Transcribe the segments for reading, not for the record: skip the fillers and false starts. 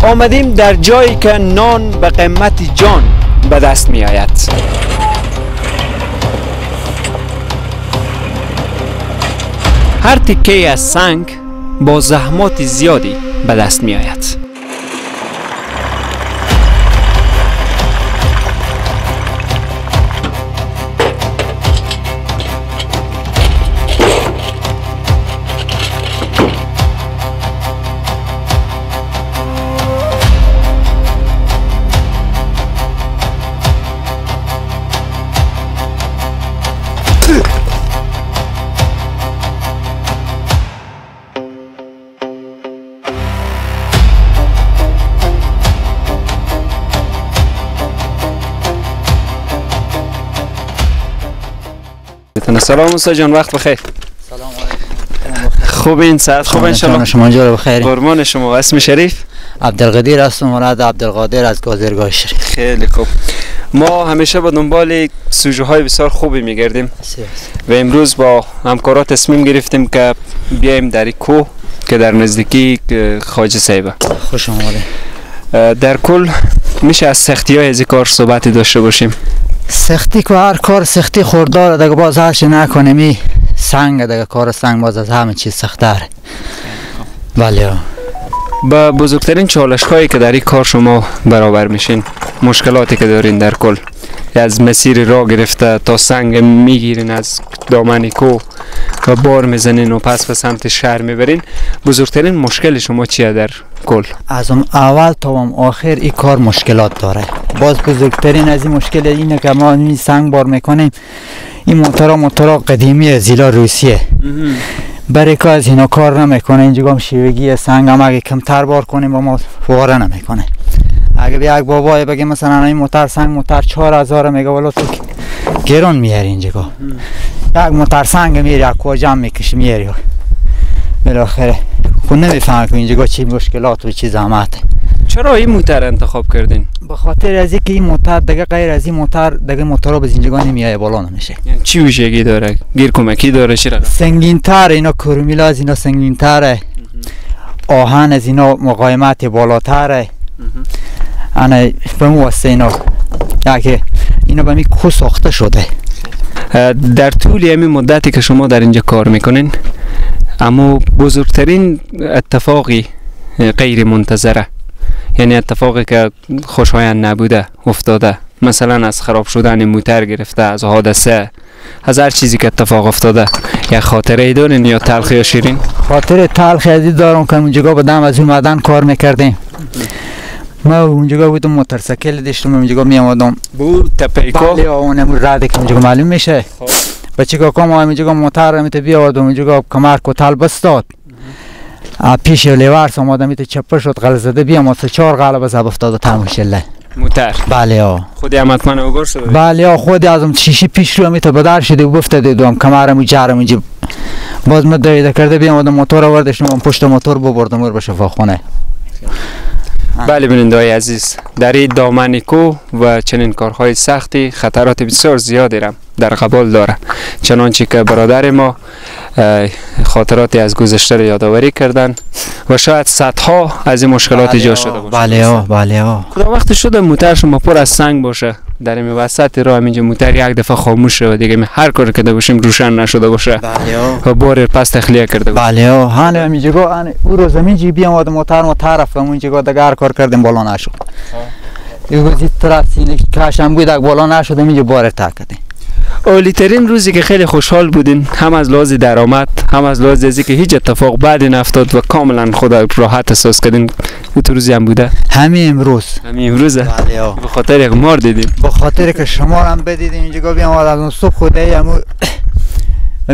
آمدیم در جایی که نان به قیمت جان به دست می آید. هر تکه از سنگ با زحمات زیادی به دست می آید. سلام استاد جان، وقت بخیر. سلام علیکم. خوب این ساعت خوب ان شاء الله. شما جور بخیر. قربان شما. اسم شریف؟ عبدالقدیر هستم، مراد عبدالقادر از گازرگاه شریف. خیلی خوب. ما همیشه به دنبال سوژه های بسیار خوبی میگردیم و امروز با همکارا تصمیم گرفتیم که بیایم در کوه که در نزدیکی خواجه صاحب. خوش آمدید. در کل میشه از سختی های از کار صحبت داشته باشیم؟ سختی که هر کار سختی خورداره دیگه، باز هرچی نکنیم این سنگ دیگه، کار سنگ باز از همه چیز سخت‌تره. بله. با بزرگترین چالش هایی که در این کار شما برابر میشین، مشکلاتی که دارین در کل، از مسیر راه گرفته تا سنگ میگیرین از دامن کوه و بار میزنین و پس به سمت شهر میبرین، بزرگترین مشکل شما چیه در کل؟ از اول تا آخر این کار مشکلات داره. باز بزرگترین از این مشکل اینه که ما این سنگ بار میکنیم، این موتورا قدیمی زیلا روسیه، برای که از اینا کار نمیکنه. اینجا هم شیوگی سنگ هم اگه کمتر بار کنیم با ما واره نمیکنه. اگه به یک بابای بگه مثلا این موتور سنگ موتور 4000 میگه والا تو گرون میاری اینجا. یک موتور سنگ میاری یک کجا میکشی میاری بالاخره خود نمیفهمه که اینجا چی مشکلات و چی زحمته. چرا این موتور انتخاب کردین؟ به خاطر از اینکه این موتور دیگه غیر از این موتور دیگه موتورا به اینجا نمیای بالا نمیشه. یعنی چی ویژگی داره؟ گیر کمکی داره؟ چی رقم؟ سنگین‌تر اینا، کرومیلا از اینا سنگین‌تره، آهن از اینا مقاومت بالاتره. انا به واسه اینا که اینا به می کو ساخته شده. در طول همین مدتی که شما در اینجا کار میکنین، اما بزرگترین اتفاقی غیر منتظره، یعنی اتفاقی که خوشایند نبوده افتاده، مثلا از خراب شدن موتر گرفته، از حادثه، از هر چیزی که اتفاق افتاده، یا خاطره ای دارین یا تلخ یا شیرین؟ خاطره تلخ از دارم که اونجا بودم، از اون معدن کار میکردیم. ما اونجا بودم، موتورسیکل داشتم، اونجا می آمدم بود تپه کو، بله اونم رد که اونجا معلوم میشه. بچه کاکا ما اونجا موتور میته بیاوردم، اونجا کمر کوتل بستاد، پیش لیورس آمدم میته چپه شد، غل زده بیام سه چهار قلب از افتاد و تموم شله موتر. بله ها. خودی هم حتما اوگار شده. بله ها، خودی ازم شیشه پیش رو میته بدر شده و افتاده دوم کمرم جرم اونجا. باز ما دویده کرده بیام آدم موتور آوردش، پشت موتور ببردم ور به شفاخونه. بله بیننده‌های عزیز، در این دامن کوه و چنین کارهای سختی خطرات بسیار زیادی را در قبال داره. چنانچه که برادر ما خاطراتی از گذشته را یادآوری کردن و شاید صدها از این مشکلات ایجاد شده باشه. بله ها، بله ها. کدام وقت شده موتر شما پر از سنگ باشه، در این وسط راه اینجا موتر یک دفعه خاموش شه و دیگه هر کاری که باشیم روشن نشده باشه. بله ها. و بار پس تخلیه کرده باشه. بله ها. هنه اینجا هنه او روز اینجا بیام آدم موتر طرف اونجا دیگه هر کار کردیم بالا نشد. یه طرف سینه کاشم بود بالا نشد، اینجا بار تک کردیم. عالی ترین روزی که خیلی خوشحال بودین، هم از لحاظ درآمد هم از لحاظ از اینکه هیچ اتفاق بعدی نیفتاد و کاملا خود راحت احساس کردین، او تو روزی هم بوده؟ همین امروز. همین امروزه؟ بله. به خاطر یک مار دیدیم. به خاطر که شما هم بدیدیم اینجا بیام از صبح خدای همو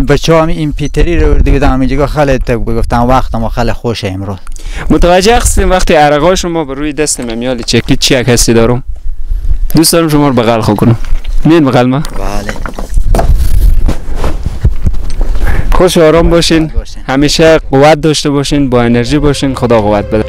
بچه‌ها هم این پیتری رو دیدم اینجا خیلی گفتم وقت ما خیلی خوشه امروز. متوجه هستیم وقتی عرقای شما بر روی دست من میاد چکی چی یک حسی دارم؟ دوست دارم شما رو بغل خو کنم. میین بغل ما؟ بله. خوش و آرام باشین، همیشه قوت داشته باشین، با انرژی باشین، خدا قوت بده.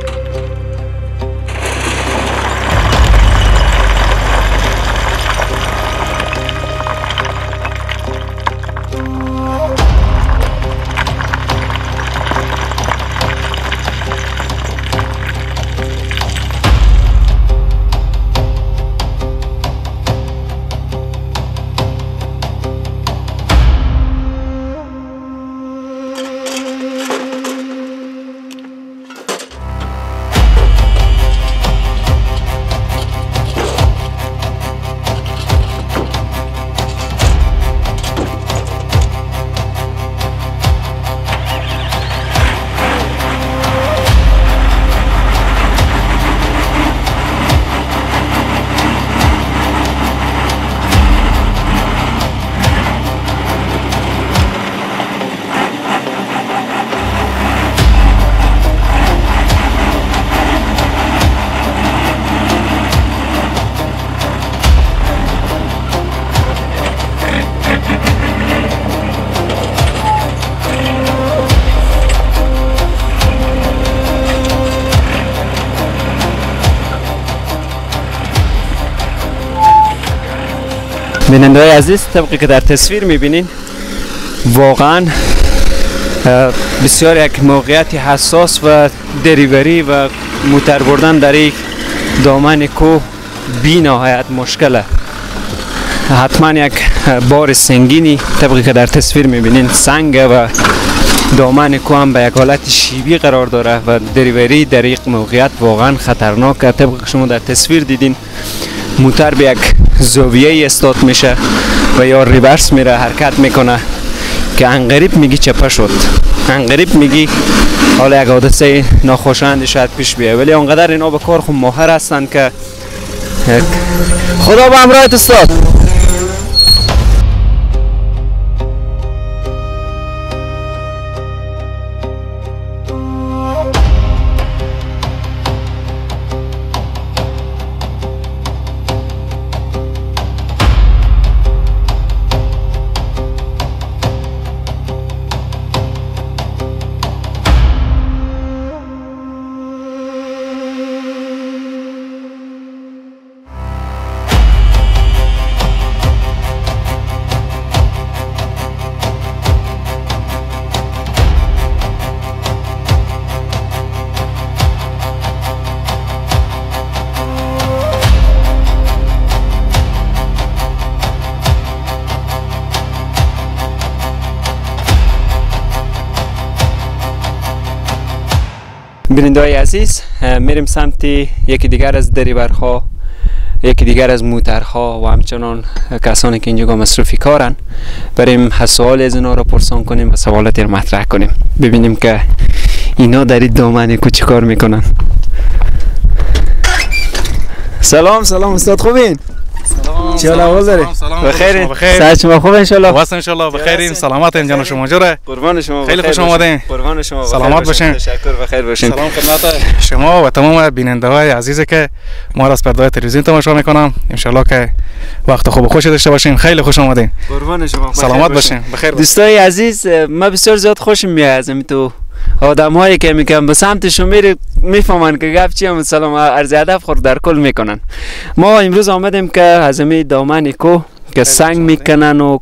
بیننده‌های عزیز، طبقی که در تصویر میبینین واقعا بسیار یک موقعیت حساس و دریوری و موتر بردن در یک دامن کوه بی نهایت مشکله. حتما یک بار سنگینی طبقی که در تصویر میبینین سنگ و دامن کوه هم به یک حالت شیبی قرار داره و دریوری در یک موقعیت واقعا خطرناکه. طبقی که شما در تصویر دیدین موتر به یک زاویه استاد میشه و یا ریورس میره، حرکت میکنه که عنقریب میگی چپه شد، عنقریب میگی حالا یک حادثه ناخوشایند شاید پیش بیاد، ولی آنقدر اینا به کار خود ماهر هستن که خدا به همراهت استاد. بیننده‌های عزیز، میریم سمت یکی دیگر از دریورها، یکی دیگر از موترها و همچنان کسانی که اینجا مصروفی کارن. بریم سوال از اینا رو پرسان کنیم و سوالات رو مطرح کنیم، ببینیم که اینا در این دامن کو چی کار میکنن. سلام سلام استاد، خوبین؟ سلام. چه حال داری؟ بخیر. ساعت شما خوب ان شاء الله؟ واسه ان شاء الله بخیریم، سلامت جان شما جوره. قربان شما، خیلی خوش آمدین. قربان شما، سلامت باشین. تشکر، بخیر باشین. سلام خدمت شما و تمام بیننده های عزیزی که ما را از پرده تلویزیون تماشا میکنم. ان شاء الله که وقت خوب و خوشی داشته باشین. خیلی خوش آمدین. قربان شما، سلامت باشین، بخیر. دوستای عزیز، ما بسیار زیاد خوشم میاد از تو آدم هایی که میگن به سمتشون میره میفهمن که گپ چی هم سلام عرض ادب خور در کل میکنن. ما امروز آمدیم که از می دامن کوه که سنگ میکنن و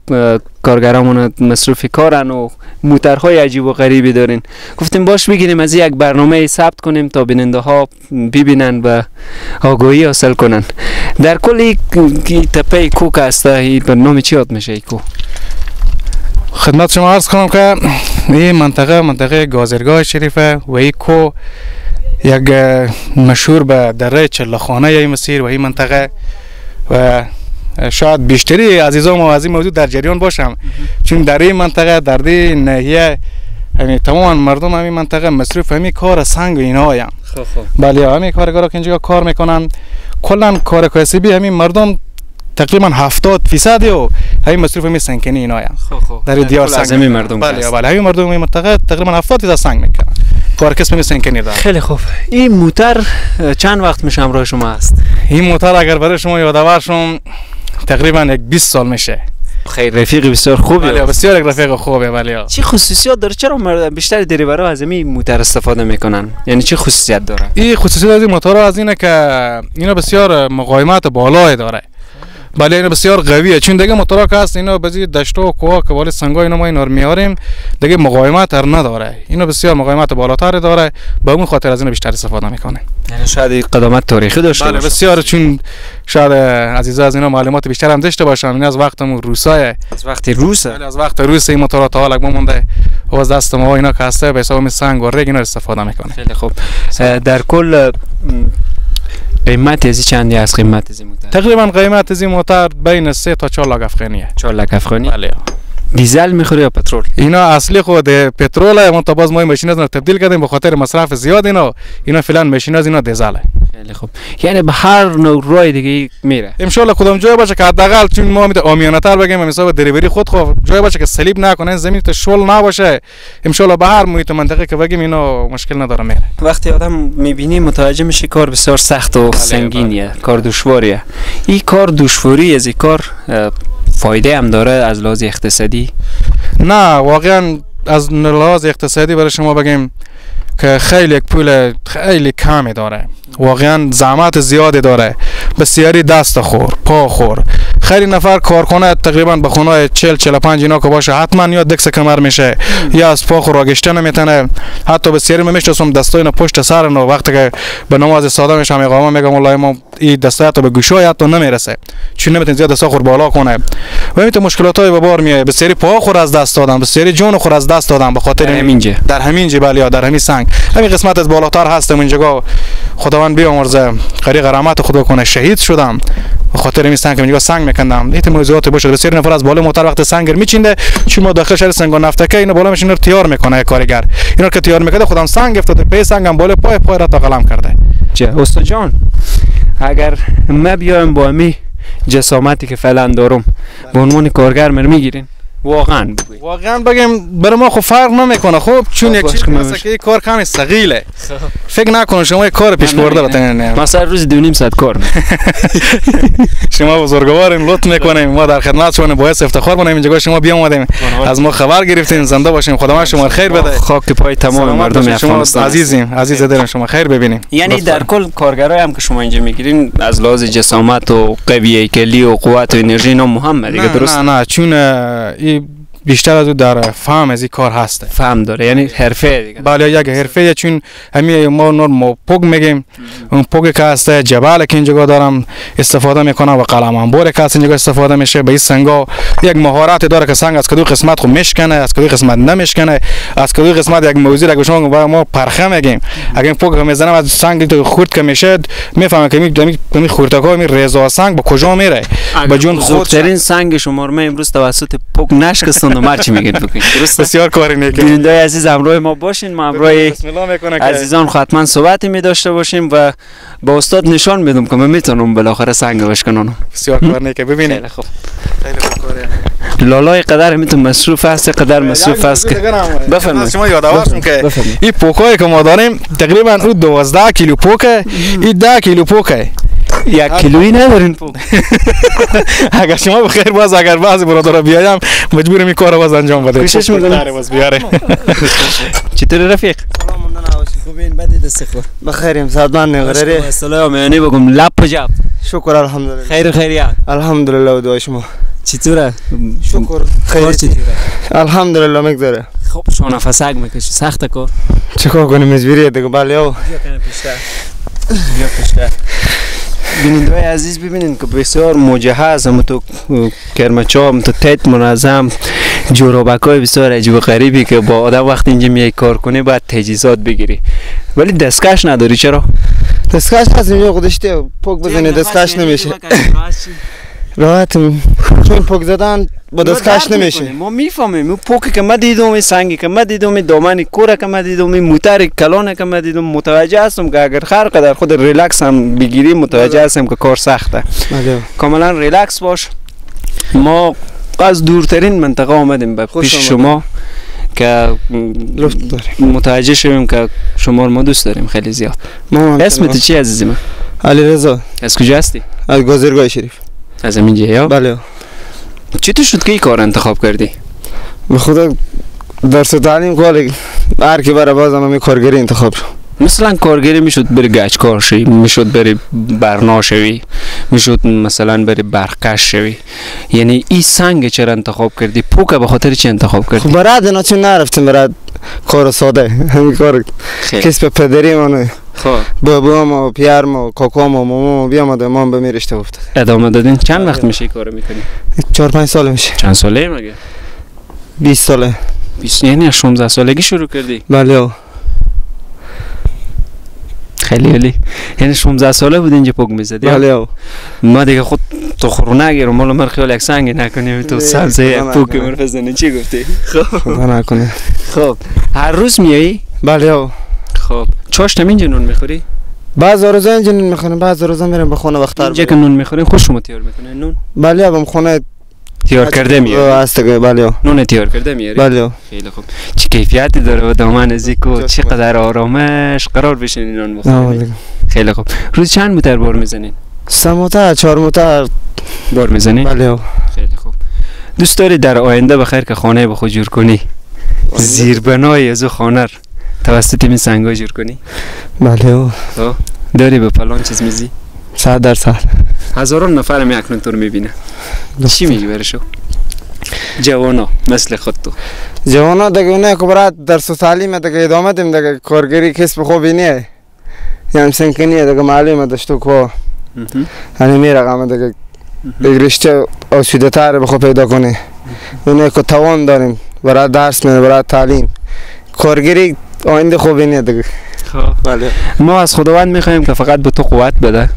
کارگرامون مصروف کارن و موترهای عجیب و غریبی دارین، گفتیم باش بگیریم از یک برنامه ثبت کنیم تا بیننده ها ببینن و آگاهی حاصل کنن. در کل تپه کوه که هست، به نام چی یاد میشه کوه؟ خدمت شما عرض کنم که این منطقه منطقه گازرگاه شریفه و این کو یک مشهور به دره چلخانه این مسیر و این منطقه و شاید بیشتری عزیزان ما از این موضوع در جریان باشم، چون در این منطقه در این ناحیه همین تمام مردم همین منطقه مصروف همین کار سنگ و اینا هایم. بله، همین کارگرا که اینجا کار میکنن کلا کار کسبی همین مردم تقریبا 70% و همین مصروف همین سنگینی اینا هستند. در دیار سنگ مردم. بله بله، همین مردم این منطقه تقریبا 70% سنگ میکنن. کار کسب سنگینی داره. خیلی خوب. این موتر چند وقت میشه همراه شما است؟ این موتر اگر برای شما یادآور شم تقریبا یک 20 سال میشه. خیلی رفیق بسیار خوبه. بله بسیار یک رفیق خوبه. بله. چه خصوصیات داره؟ چرا بیشتر دریورها از این موتر استفاده میکنن؟ یعنی چه خصوصیت داره؟ این خصوصیت از این موتور از اینه که اینا بسیار مقاومت بالایی داره. بله اینا بسیار قویه، چون دیگه موتورا که هست اینا بعضی دشت و کوه که بالای سنگا اینا ما اینا رو میاریم دیگه مقاومت هر نداره، اینا بسیار مقاومت بالاتر داره، به اون خاطر از اینا بیشتر استفاده میکنه. یعنی شاید قدامت تاریخی داشته باشه. بله بسیار، چون شاید عزیزا از اینا معلومات بیشتر هم داشته باشن. اینا از وقت روسای، از وقت روس، بله از وقت روس این موتورا تا حالا مونده و از دست ما اینا که هست به حساب سنگ و رگ اینا استفاده میکنه. خیلی خوب. در کل قیمت از چندی از قیمت از موتر؟ تقریبا قیمت از موتر بین 3 تا 4 لک افغانیه. 4 لک افغانی؟ بله. دیزل میخوره یا پترول؟ اینا اصلی خود پترول، ما تا باز ما ماشین از تبدیل کردیم به خاطر مصرف زیاد اینا فعلا ماشین از اینا دیزله. خیلی خوب. یعنی به هر نوع راه دیگه میره. ان شاء الله کدام جای باشه که حداقل چون ما میته عامیانه‌تر بگیم حساب دلیوری خود خو جای باشه که slip نکنه، زمین تو شل نباشه، ان شاء الله به هر محیط منطقه که بگیم اینا مشکل نداره میره. وقتی آدم میبینی متوجه میشه کار بسیار سخت و سنگینیه، کار دشواریه. این کار دشواری از این کار فایده هم داره از لحاظ اقتصادی؟ نه واقعا از لحاظ اقتصادی برای شما بگیم که خیلی پول خیلی کمی داره، واقعا زحمت زیادی داره، بسیاری دست خور پا خور، خیلی نفر کارخانه تقریبا به خونه 40 45 اینا که باشه حتما یا دکس کمر میشه یا از پا خود راگشته نمیتونه. حتی بسیاری من میشناسم دستای اینا پشت سر نو وقتی که به نماز ساده میشم اقامه میگم والله ما این دستای حتی به گوشای حتی نمیرسه، چون نمیتونه زیاد دستا خود بالا کنه و همین مشکلات های به بار میاد. بسیاری پا خود از دست دادن، بسیاری جون خود از دست دادن به خاطر همینجا در همین جبل یا در همین سنگ همین قسمت از بالاتر هستم. اینجا خداوند بیامرزه غریق رحمت خدا کنه شهید شدم به خاطر همین سنگ اینجا سنگ میکندم. این موضوعات باشه بسیار نفر از بالا موتر وقت سنگ میچینده چون ما داخل شهر سنگ و نفتکه اینو بالا میشینه تیار میکنه کارگر اینا که تیار میکنه خودم سنگ افتاده پی سنگم بالا پای پای را تا قلم کرده. چه استاد جان اگر ما بیایم با می جسامتی که فعلا دارم به عنوان کارگر من میگیرین؟ واقعا واقعا بگم برای ما خب فرق نمیکنه. خب چون یک چیز هست که کار کمی ثقیله، فکر نکن شما یک کار پیش برده بتونین. مثلا روز 2.5 ساعت کار شما بزرگوارین لطف میکنیم، ما در خدمت شما باعث افتخار بونیم اینجا شما بیامدیم از ما خبر گرفتین. زنده باشیم، خداوند شما خیر بده. خاک پای تمام مردم افغانستان عزیزیم، عزیز دلم شما خیر ببینیم. یعنی در کل کارگرای هم که شما اینجا میگیرین از لحاظ جسامت و قوی کلی و قوت و انرژی اینا مهمه دیگه، درست؟ نه نه چون بیشتر از او در فهم از این کار هسته، فهم داره یعنی حرفه دیگه. بله یک حرفه، چون همین ما نور پوک میگیم اون پوک که هسته جبل که اینجا دارم استفاده میکنه و قلم انبار که هست اینجا استفاده میشه. به این سنگا یک مهارت داره که سنگ از کدو قسمت خو میشکنه از کدو قسمت نمیشکنه، از کدو قسمت یک موضوع که شما ما پرخه میگیم اگه این پوک میزنم از سنگ تو خورد که میشه میفهمم که می خوردکا می رضا سنگ به کجا میره. به جون خودترین سنگ شما رو امروز توسط پوک نشکستم. ما چی میگید بکنید؟ درست بسیار کاری نیکه. بیننده‌های عزیز همراه ما باشین، ما همراه عزیزان حتما صحبتی می داشته باشیم و با استاد نشان میدم که من میتونم بالاخره سنگ بشکنم. بسیار کار نیکه. ببینید خیلی خوب، خیلی خوب کاریه. لالای قدر میتون مصروف است، قدر مصروف است که بفرمایید. شما یادآور شم که این پوکایی که ما داریم تقریبا او 12 کیلو پوکه، این 10 کیلو پوکه، یک کیلویی ندارین پوک. اگر شما بخیر باز اگر بعضی برادرها بیایم مجبوریم این کارو باز انجام بده. کوشش می‌کنم باز بیاره. چطوری رفیق؟ خوبین بدی دست خور. بخیریم صدمان غریری. سلام یعنی بگم لپ جاب. شکر الحمدلله. خیر خیریت. الحمدلله و دعای شما. چطوره؟ شکر خیر. چطوره؟ الحمدلله میگذره. خب شما نفسک میکشی سخت کار. چیکار کنیم مجبوریه دیگه. بله بیا کنه پیشتر. بیا پیشتر. بیننده‌های عزیز ببینید که بسیار مجهز هم تو کرمچا هم تو تیت منظم جورابکای بسیار عجیب و غریبی که با آدم وقت اینجا میای کار کنی باید تجهیزات بگیری ولی دستکش نداری. چرا؟ دستکش هست اینجا خودشته پک بزنی دستکش نمیشه. راحت چون پک زدن با دستکش نمیشه. ما میفهمیم اون پوکی که ما دیدم، این سنگی که ما دیدم، این دامن کوره که ما دیدم، این موتر کلانه که ما دیدم، متوجه هستم که اگر هر قدر خود ریلکس هم بگیری متوجه هستم که کار سخته. کاملا ریلکس باش. ما از دورترین منطقه آمدیم به پیش شما که متوجه شویم که شما ما دوست داریم خیلی زیاد. اسمت چی عزیزی من؟ علیرضا. از کجا هستی؟ از گازرگاه شریف. از همینجا یا؟ بله. چطور شد که این کار انتخاب کردی؟ به خدا درس و تعلیم کال هر کی برای بازم همین کارگری انتخاب شد. مثلا کارگری میشد بری گچکار شوی، میشد بری برنا شوی، میشد مثلا بری برقکش شوی. یعنی این سنگ چرا انتخاب کردی؟ پوک به خاطر چی انتخاب کردی؟ خب برای اینا چون نرفتیم برای کار ساده، همین کار کسب پدری منه. خب بابام و پیارم و کاکام و مامام بیامده مام به میرشته افتاد. ادامه دادین؟ چند وقت میشه این کارو میکنی؟ 4-5 سال میشه. چند ساله مگه؟ 20 ساله. 20 یعنی از 16 سالگی شروع کردی؟ بله. خیلی عالی. یعنی 16 ساله بود اینجا پک میزدی؟ بله. ما دیگه خود تو خورو نگیرم، مال من خیال یک سنگ نکنیم تو سبزه پک مر بزنی. چی گفتی؟ خب خدا نکنه. خب هر روز میایی؟ بله. خب چاشت اینجا نون میخوری؟ بعض روزا اینجا نون میخوریم، بعض روزا میریم به خونه وقت. اینجا که نون میخوریم خوش شما تیار میکنه نون؟ بله بم خونه تیار کرده میاری؟ هست بله. نون تیار کرده میاری؟ بله. خیلی خوب. چه کیفیتی داره و دامن زیکو چقدر آرامش قرار بشین نون بخورید. خیلی خوب. روز چند موتر بار میزنین؟ 3 موتر 4 موتر بار میزنین؟ بله. خیلی خوب. دوست داری در آینده بخیر که خانه به خود جور کنی؟ زیربنای از خانه توسط این سنگا جور کنی؟ بله. داری به پلان چیز میزی؟ 100%. هزاران نفر می اکنون تو رو میبینه، چی میگی برشو؟ جوانا مثل خود تو. جوانا دیگه اونه که برای درس و تعلیم دیگه ادامه دیم دیگه، کارگری کسب خوبی نیه، یعنی سنکنیه دیگه، معلومه داشتو که یعنی می رقم دیگه یک رشته آسوده تر بخو پیدا کنی. اونه که توان داریم برای درس میره، برای تعلیم، کارگری آینده خوبی نیه دیگه. بله. ما از خداوند میخوایم که فقط به تو قوت بده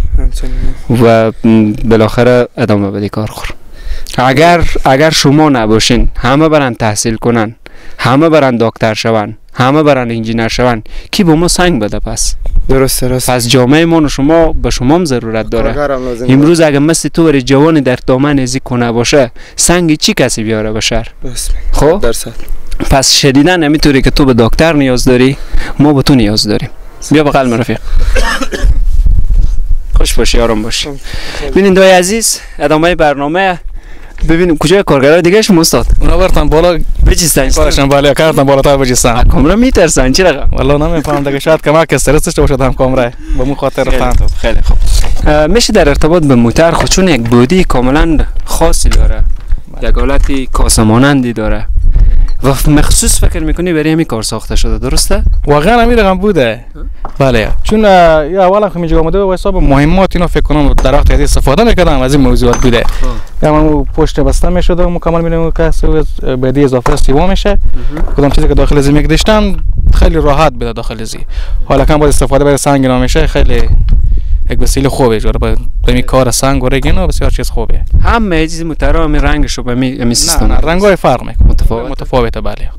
و بالاخره ادامه بده کار خور. اگر شما نباشین، همه برن تحصیل کنن، همه برن دکتر شون، همه برن انجینر شون، کی به ما سنگ بده؟ پس درست درست. پس جامعه ما و شما به شما هم ضرورت داره. امروز اگر مثل تو برای جوان در دامن ازی کنه باشه، سنگ چی کسی بیاره به شهر؟ خب پس شدیدن همینطوری که تو به دکتر نیاز داری، ما به تو نیاز داریم. بیا بغل من رفیق. خوش باشی، آرام باشی. ببینید دوی عزیز، ادامه برنامه ببینیم کجای کارگرای دیگه شما استاد؟ اونا برتن بالا بچستن. کارشان بالا کارتن بالاتر بچستن. کامرا میترسن چی رقم؟ والله نمیفهمم دیگه، شاید کمک استرس داشته باشد هم کامرا به مو خاطر رفتن. خیلی خوب. میشه در ارتباط به موتر خود، چون یک بودی کاملا خاصی داره، یک حالت کاسه مانندی داره و مخصوص فکر میکنی برای همین کار ساخته شده، درسته؟ واقعا همین رقم بوده. بله، چون یا اولا که اینجا اومده و حساب مهمات اینا فکر کنم در وقت استفاده میکردم از این موضوعات بوده. یا من پشت بسته میشد و مکمل میریم که بدی اضافه سیوا میشه، کدام چیزی که داخل زمین داشتن خیلی راحت بوده داخل زی. حالا کم باید استفاده برای سنگ اینا میشه، خیلی یک وسیله خوبه جوره با این کار سنگ و رنگ اینا بسیار چیز خوبه. همه چیز مترا می رنگش به می سیستم رنگای فرق میکنه، متفاوته. بله.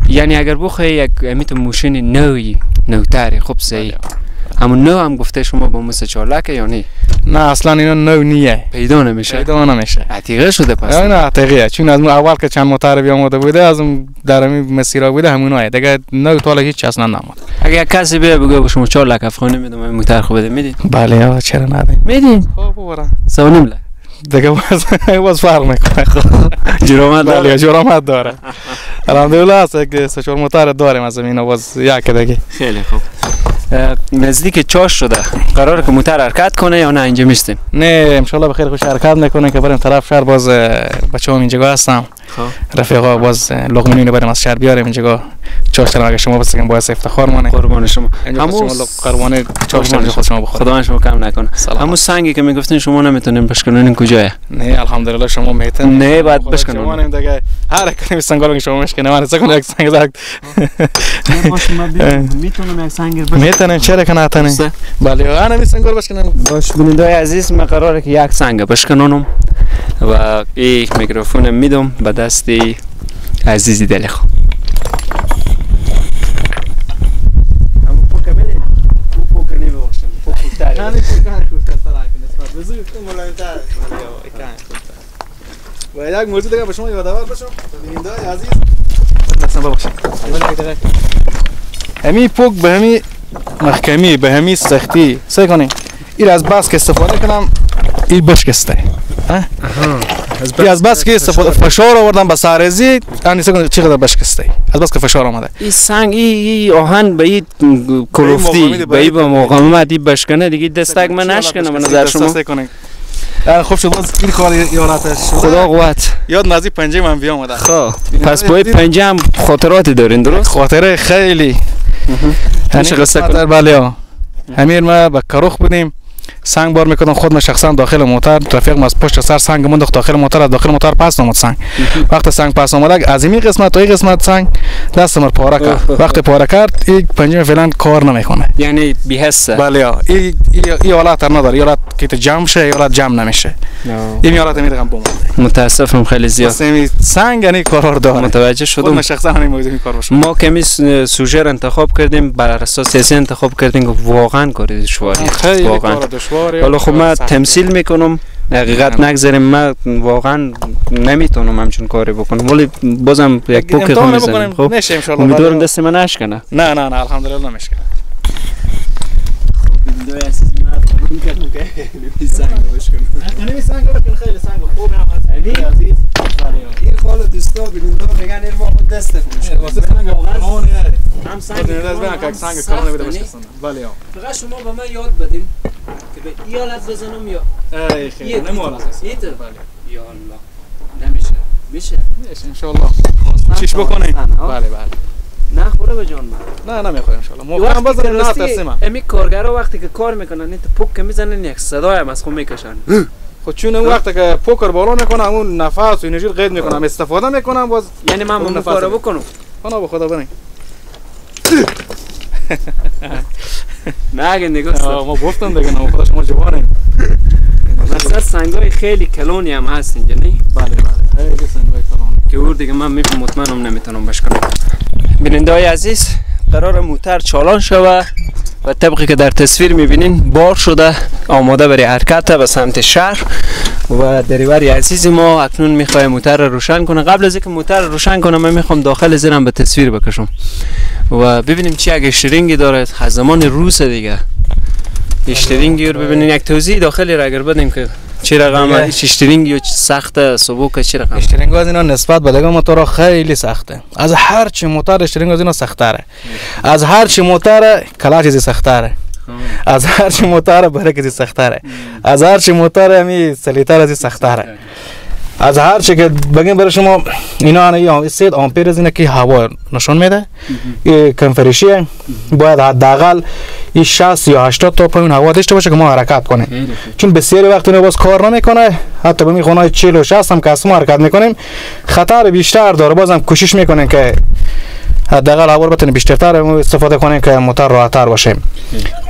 یعنی اگر بخوای یک امیت موشن نوی نوتر خوب سعی همون نو هم گفته شما با مثل چارلکه یا نه؟ نه اصلا اینا نو نیه، پیدا نمیشه، پیدا نمیشه، عتیقه شده. پس نه عتیقه، چون از اون اول که چند موتر بیامده بوده، از اون در همین مسیرا بوده هموناه دیگه، نو تا هیچ اصلا نموند. اگر کسی بیا بگه به شما 4 لک افغانی میدم این موتر خوب بده، میدین؟ بله چرا ندین؟ میدین؟ خب بابا 3.5 لک دیگه باز فرق میکنه. جرامت داره، جرامت داره. الحمدلله است که 3-4 موتر داریم از اینا باز یک دیگه. خیلی خوب. نزدیک چاش شده، قراره که موتر حرکت کنه یا نه اینجا میستیم؟ نه ان شاء الله بخیر خوش حرکت میکنه که بریم طرف شهر. باز بچه‌ها اینجا هستم، رفیقا باز لقمه اینو بریم از شهر بیاریم اینجا چاش. اگه شما بس باعث افتخار مونه. قربان شما. همون قربان چاش خود شما بخورید، خداوند شما کم نکنه. همون سنگی که میگفتین شما نمیتونین بشکنین کجاست؟ نه الحمدلله شما میتونین. نه بعد بشکنین دیگه، هر کدوم سنگالو که شما مشکنه من سکن یک سنگ زد. میتونم یک سنگ میتونم، چرا که نتونم؟ بله انا می سنگال بشکنم. باش بینندای عزیز، من قراره که یک سنگ بشکنونم و این میکروفون میدم به دست عزیزی دل خود. و یک موضوع دیگه به شما یادآور بشم بینندای عزیز، مثلا ببخشید همی پوک به همی محکمی به همی سختی سعی کنین این از بس که استفاده کنم این بشکسته. این از بس که استفاده فشار آوردم به سرزی، یعنی سعی کنین چقدر بشکسته از بس که فشار آمده. این سنگ این آهن به این کلفتی به این مقاومت این بشکنه دیگه، دستک من نشکنه به نظر شما. خوب شد باز این کار یادتش شد. خدا قوت. یاد نزدیک پنجه من بیامده. خب پس با پنجه هم خاطراتی دارین درست؟ خاطره خیلی. میشه قصه کنم؟ بله. همین ما به کروخ بودیم، سنگ بار میکردم خود من شخصا داخل موتر، رفیق ما از پشت سر سنگ منداخت داخل موتر، از داخل موتر پس آمد سنگ. وقتی سنگ پس آمد از این قسمت تا این قسمت سنگ دست من پاره کرد. وقتی پاره کرد این پنجه فعلا کار نمیکنه، یعنی بی حسه. بله این حالت نداره، این حالت که جمع شه، این حالت جمع نمیشه، این حالت میرقم بوم. متاسفم خیلی زیاد. سنگ یعنی قرار داره. متوجه شدم. من شخصا همین موضوع این کار باشه. ما کمی سوژه را انتخاب کردیم بر اساس سیاسی انتخاب کردیم که واقعا کار دشواریه. واقعا حالا خب من تمثیل میکنم، حقیقت نگذاریم، من واقعا نمیتونم همچون کاری بکنم، ولی بازم یک پوک خو میزنیم. خب امیدوارم دست من نشکنه. نه نه نه الحمدلله نمیشکنه. بینندای عزیز من قبول کردم که سنگ بشکنم. یعنی سنگ بشکن، خیلی سنگ خوب هم هست. عزیز این خال دوستا بیننده میگن این ما خود دست خوش. واسه سنگ کلون هم سنگ سنگ کلون بده بشکنم. بله فقط شما به من یاد بدین که به ای حالت بزنم یا ای خیر نمو حالت است. بله یا الله نمیشه. میشه میشه ان شاء الله. چیش بکنیم؟ بله بله. نه خوره به جان من. نه نمیخوام ان شاء الله. موقع بزنیم نه ترسیم. امی کارگرا وقتی که کار میکنن این پوک که میزنن یک صدای هم از خود میکشن. خب چون اون وقتی که پوکر بالا میکنه اون نفس و انرژی قید میکنم استفاده میکنم باز، یعنی من اون کارو بکنم. خدا به خدا ببین. نه اگه نگاه ما گفتم دیگه نه خدا شما جوانیم. مثلا سنگای خیلی کلونی هم هست اینجا نه؟ بله بله خیلی سنگای کلون که اور دیگه من مطمئنم نمیتونم بشکنم. بیننده های عزیز قرار موتر چالان شوه و طبقی که در تصویر میبینین بار شده آماده برای حرکت به سمت شهر و دریور عزیز ما اکنون میخواه موتر رو روشن کنه. قبل از اینکه موتر رو روشن کنه من میخوام داخل زیرم به تصویر بکشم و ببینیم چی اگه اشترینگی داره از زمان روس دیگه اشترینگی رو ببینین. یک توضیح داخلی را اگر بدیم که چه رقم اشترینگی و سخت سبک چه رقم اشترینگ از اینا نسبت به دیگه موتورها خیلی سخته. از هر چی موتور اشترینگ از اینا سخت‌تره. از هر چی موتور کلاچ از سخت‌تره. از هر چی موتور برک از سخت‌تره. از هر چی موتور همی سلیتر از سخت‌تره. از هر چی که بگیم برای شما اینا اینا 3 آمپر از اینا که هوا نشون میده کنفرشیه باید حداقل 60 یا 80 تا پایین هوا داشته باشه که ما حرکت کنیم، چون بسیاری وقت اینا باز کار نمیکنه. حتی به میخونه 40 و 60 هم که ما حرکت میکنیم خطر بیشتر داره. بازم کوشش میکنیم که حداقل هوا رو بتونیم بیشترتر استفاده کنیم که موتور راحت‌تر باشه.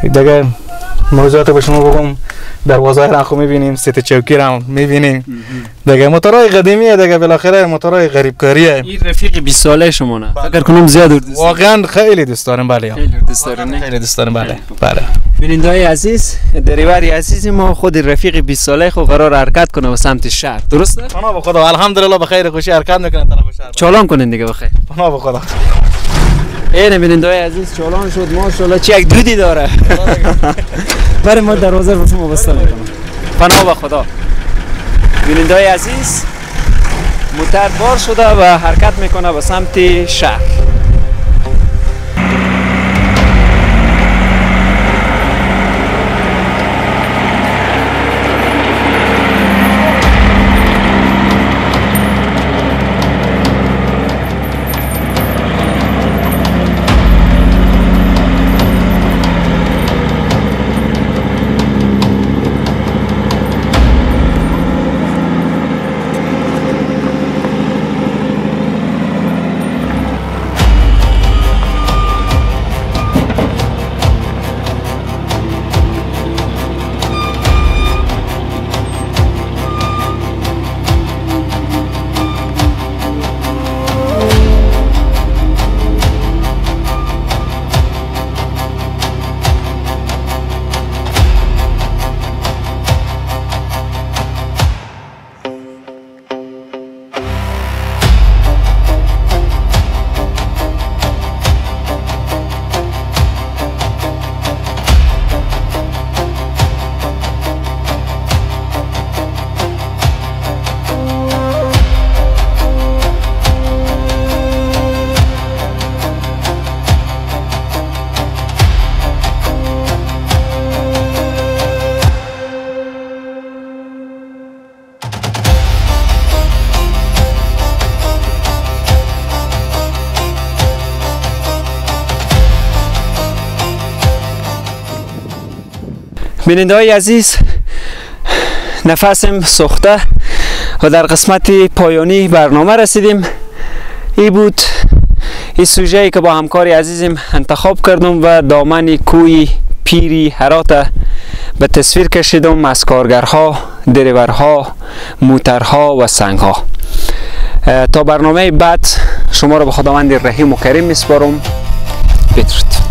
دیگه موضوعات به شما بگم دروازه را خو میبینیم، سیت چوکی را میبینیم دیگه. موتورهای قدیمیه دیگه، بالاخره موتورهای غریبکاریه. این رفیق 20 ساله شما نه؟ فکر کنم زیاد دوست واقعا خیلی دوست دارم. بله خیلی دوست دارم، خیلی دوست دارم. بله بله. بیننده‌های عزیز دریوری عزیز ما خود رفیق 20 ساله خو قرار حرکت کنه به سمت شهر، درسته؟ پناه به خدا الحمدلله بخیر خوشی حرکت میکنه طرف شهر. چالان کنین دیگه بخیر. پناه به خدا. این بیننده‌های عزیز چالان شد ماشاءالله چه یک دودی داره. برای ما دروازه رو شما بسته میکنم. پناه به خدا. بیننده‌های عزیز موتر بار شده و حرکت میکنه به سمت شهر. بیننده های عزیز نفسم سوخته و در قسمت پایانی برنامه رسیدیم. ای بود این سوژه ای که با همکار عزیزم انتخاب کردم و دامن کوی پیری هرات به تصویر کشیدم از کارگرها، دریورها، موترها و سنگها. تا برنامه بعد شما را به خداوند رحیم و کریم میسپارم. بدرود.